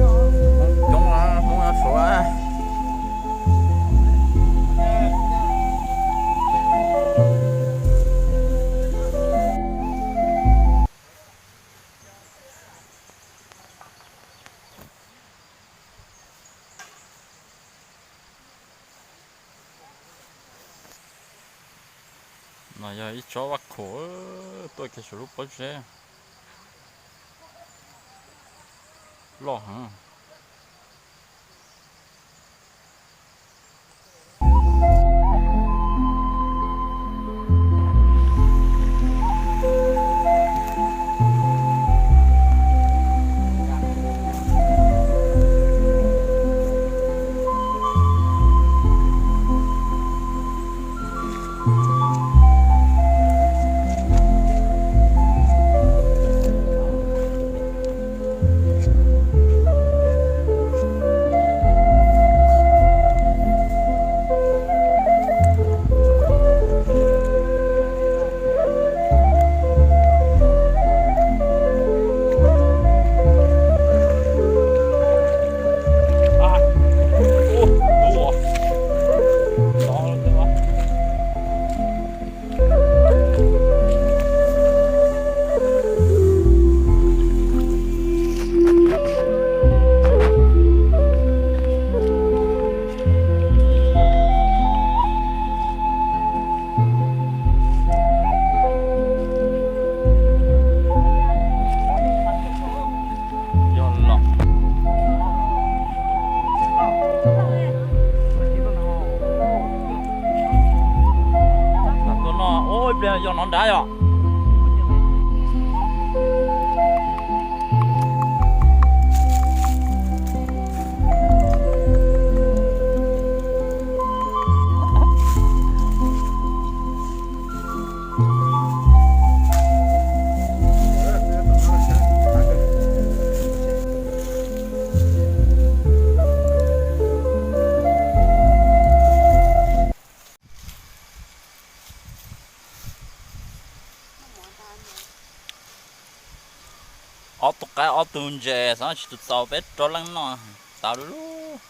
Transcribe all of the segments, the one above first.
Coob, Hmoob nyob Suav. No yog ib tsob vaj khaum tuaj kiag saum lub pob zeb, loj heev. Yog los. Tua no, ua ib pliag yog no nrad yom. Ob tug qaib ob tug ntses xwb, tsis tus txaus peb rov leej noj tas lub lub.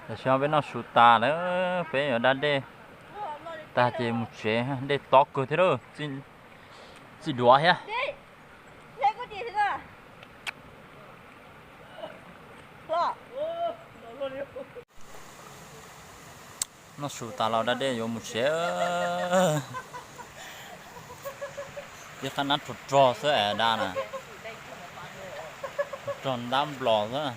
Tam sim no peb noj su tas lawm, peb yuav da dej tag ces mus tsev, dej tob kawg thiab lauj, txij duav thiab. Noj su tas los da dej yuav mus tsev. Ib qab nab rog rog xwb es da na, rog ntab nplos xwb.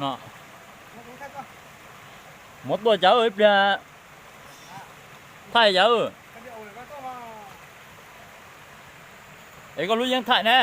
No, muab tuaj cawv ib pliag thaij cawv. Es koj lub yeeb thaij ne.